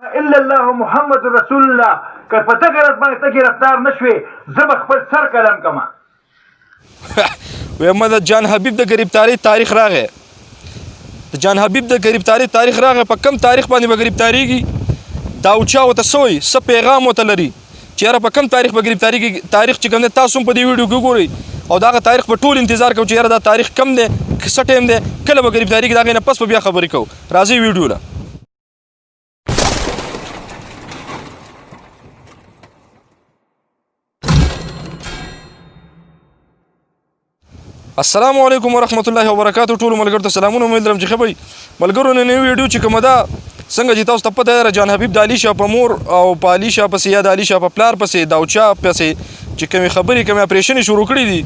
الا الله محمد رسول الله، که په دغه ورځ باندې ته ګرفتار نه شوې، زه به خپل سر قلم کړم. وې د جان حبیب د گرفتاری تاریخ راغی، د جان حبیب د گرفتاری تاریخ راغی. په کم تاریخ باندې به گرفتاریږي؟ دا او چا ورته څه وایي، څه پیغام ورته لري چې یاره په کم تاریخ به گرفتاریږي؟ تاریخ چې کوم دی، تاسو هم په دې ویډیو کې وګورئ او دغه تاریخ په ټول انتظار کوو چې یاره دا تاریخ کم دی، څه ټایم دی، کله به گرفتاریږي، د هغې نه پس به بیا خبرې کوو. راځئ ویډیو له. السلام علیکم ورحمت الله وبرکاتو. ټول ملګرو ته سلامونه، امید لرم چې ښه به ملګرو. نن ویډیو چې کومه ده، څنګه چې تاسو ته پته ده، جان حبیب د علي شاه په مور او په علي شاه پسې یا د علي شاه په پلار پسې، داوچا پسې چې کومې خبرې، کومې اپریشنې شروع کړې دي،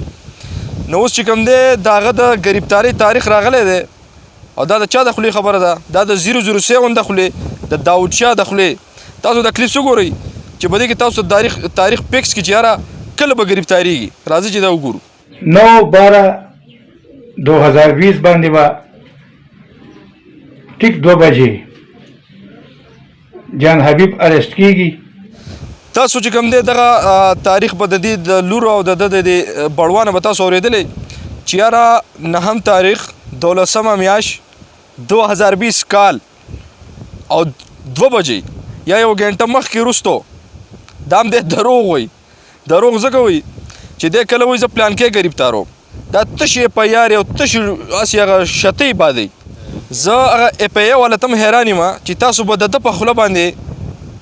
نو اوس چې کوم دی، د هغه د ګرفتارۍ تاریخ راغلی دی. او دا د چا د خولې خبره ده؟ دا د 007 د خولې، د داود شاه د خولې. تاسو د کلیپس وګورئ چې په دې کې تاسو تاریخ فکس کړي چې یاره کله به ګرفتاریږي. راځئ چې دا وګورو. 9/12/2020 باندې به ټیک 2 بجې جان حبیب ارست کیږي. تاسو چې کوم دی، دغه تاریخ به د دې د لور او د د دې بړوانه به تاسو اورېدلی چې یاره نهم تاریخ، 12مه میاشت، 2020 کال او 2 بجې یا یو ګنټه مخکې وروستو. دا هم دی دروغ وایي. دروغ ځکه وایي چې دی کله وایي زه پلانکی ګرفتاروم، دا تشې اف آی آر او تشې هسې هغه شتۍ بادوي. زه هغه اف آی ای والا ته هم حیران یم چې تاسو به د ده په خوله باندې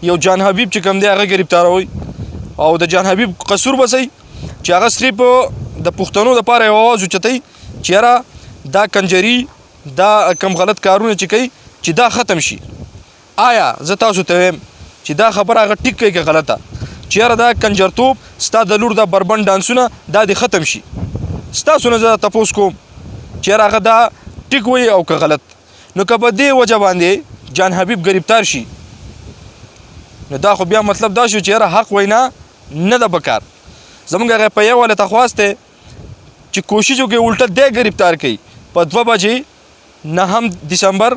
یو جان حبیب چې کوم دی، هغه ګرفتاروئ او د جان حبیب قصور به څه چې هغه صرف د پښتنو دپاره یو اواز اوچتوي چې یاره دا کنجري، دا کم غلط کارونه چې کوي، چې دا ختم شي. آیا زه تاسو ته وایم چې دا خبره هغه ټیک کوي که غلطه، چې یاره دا کنجرتوب، ستا د لور دا بربند ډانسونه، دا دې ختم شي؟ ستاسو نه زه تپوس کوم چې یاره هغه دا ټیک وایي او که غلط؟ نو که په دې وجه باندې جان حبیب ګرفتار شي، نو دا خو بیا مطلب دا شو چې یاره حق وینا نه ده پکار. زمونږ هغه په یو ته خواست دی چې کوشش وکړي الټه دی ګرفتار کړي په 2 بجې، نهم دسمبر،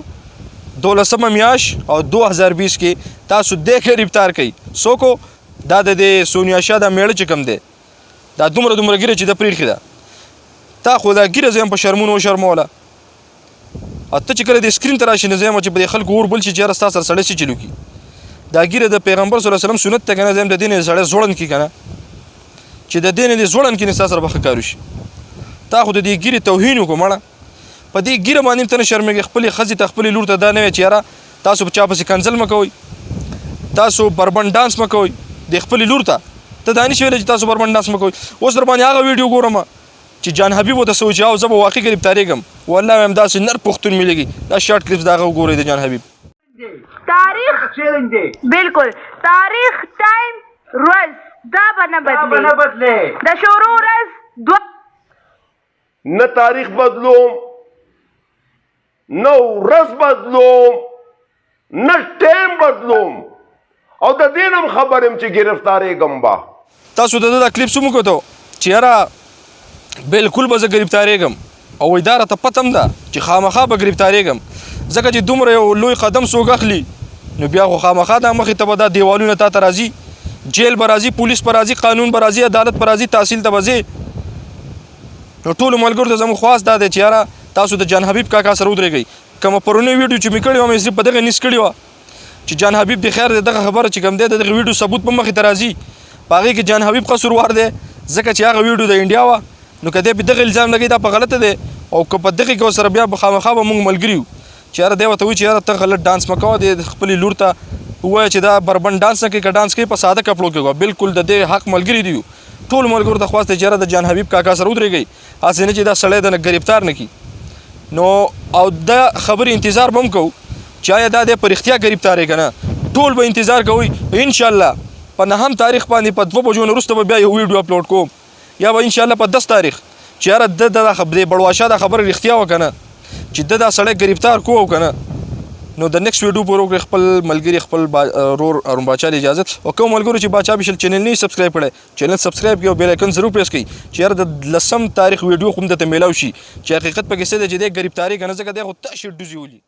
12مه میاش او 2020 کې تاسو دې گرفتار کړئ. څوک دا د دې سونیا شاه دا میړه چې کوم دی، دا دومره دومره ږیره چې د پرېښې ده، تا خو دا ږیره زه په شرمونو وشرموله. او ته چې کله د سکرین ته راشې، نو زه یم چې په دې خلکو اور بل شي چې یاره ستا سره سړی څه چلو کي. دا ږیره د پیغمبر صلی الله علیه وسلم سنت ته که نه، زه یم د دې نه سړی ځوړند کړي که نه، چې د دې نه دې ځوړند کړي، نو ستا سره به ښه کار وشي. تا خو د دې ږیرې توهین وکړو مړه. په دې ږیره باندې هم ته نه شرمېږې. خپلې ښځې ته، خپلې لور ته دا نه وایې چې یاره تاسو په چا پسې کنځل مه کوئ، تاسو بربند ډانس مه کوئ. د خپلې لور ته ته دا نشي ویلی چې تاسو بربند ډانس مه کوئ. اوس در باندې هغه ویډیو ګورم چې جان حبیب ورته څه وایي چې او زه به واقعي ګرفتارېږم. والله وایم داسې نر پښتون ملېږي. دا شارټ کلیپس د هغه وګورئ، د جان حبیب. تاریخ، بالکل، تاریخ، ټایم، ورځ دا به نه بدلې. د شروع ورځ دوه نه تاریخ بدلوم، نه ورځ بدلوم، نه ټایم بدلوم او د دې نه هم خبر یم چې ګرفتارېږم به. تاسو د ده دا کلیپس هم وکتو چې یاره بالکل به زه ګرفتارېږم، او وایي دا راته پته هم ده چې خامخا به ګرفتارېږم، ځکه چې دومره یو لوی قدم څوک اخلي، نو بیا خو خامخا دا مخې ته به دا دیوالونه تا ته راځي، جیل به راځي، پولیس به راځي، قانون به راځي، عدالت به راځي، تحصیل ته به ځې. نو ټولو ملګرو ته زموږ خواست دا دی چې یاره تاسو د جان حبیب کاکا سره ودرېږئ. کومه پرونۍ ویډیو چې مې کړې وه، مې صرف په دغه نیس کړې وه چې جان حبیب د خیر دی. دغه خبره چې کوم دی، د دغه ویډیو ثبوت په مخې ته راځي، په هغې کې جان حبیب قصوروار دی، ځکه چې هغه ویډیو د انډیا وه. نو که دی په دغه الزام لګوي، دا په غلطه دی، او که په دغې کې ورسره بیا به خامخا به موږ ملګري یو چې یاره دی ورته وایي چې یاره ته غلط ډانس مه کوه، دی خپلې لور ته ووایه چې دا بربند ډانس نه کوي، که ډانس کوي په ساده کپړو کې کوه. بالکل د دې حق ملګري دي یو. ټول ملګرو ته خواست دی چې یاره د جان حبیب کاکا سره ودرېږئ، هسې نه چې دا سړی د نه ګرفتار نه کړي. نو او دا خبرې انتظار به هم کوو چې آیا دا دی په رښتیا ګرفتار که نه. ټول به انتظار کوئ. انشاءالله په نهم تاریخ باندې په 2 بجو نه وروسته به بیا یو ویډیو اپلوډ کوم، یا به انشاءالله په 10 تاریخ، چې یاره د د بړواشا دا خبره رښتیا وه که نه، چې د دا سړی ګرفتار کو او که نه. نو د نیکسټ ویډیو پورې وکړئ خپل ملګري، خپل ورور ارون باچا له اجازت. او کوم ملګرو چې باچا افیشل چینل نه سبسکرایب کړی، چینل سبسکرایب کړئ او بیل آیکن ضرور پریس کړئ چې یاره د لسم تاریخ ویډیو خو هم درته میلاو شي چې حقیقت پکې څه دی، چې دی ګرفتاري که نه، ځکه دی خو تشې ډوزې ولي.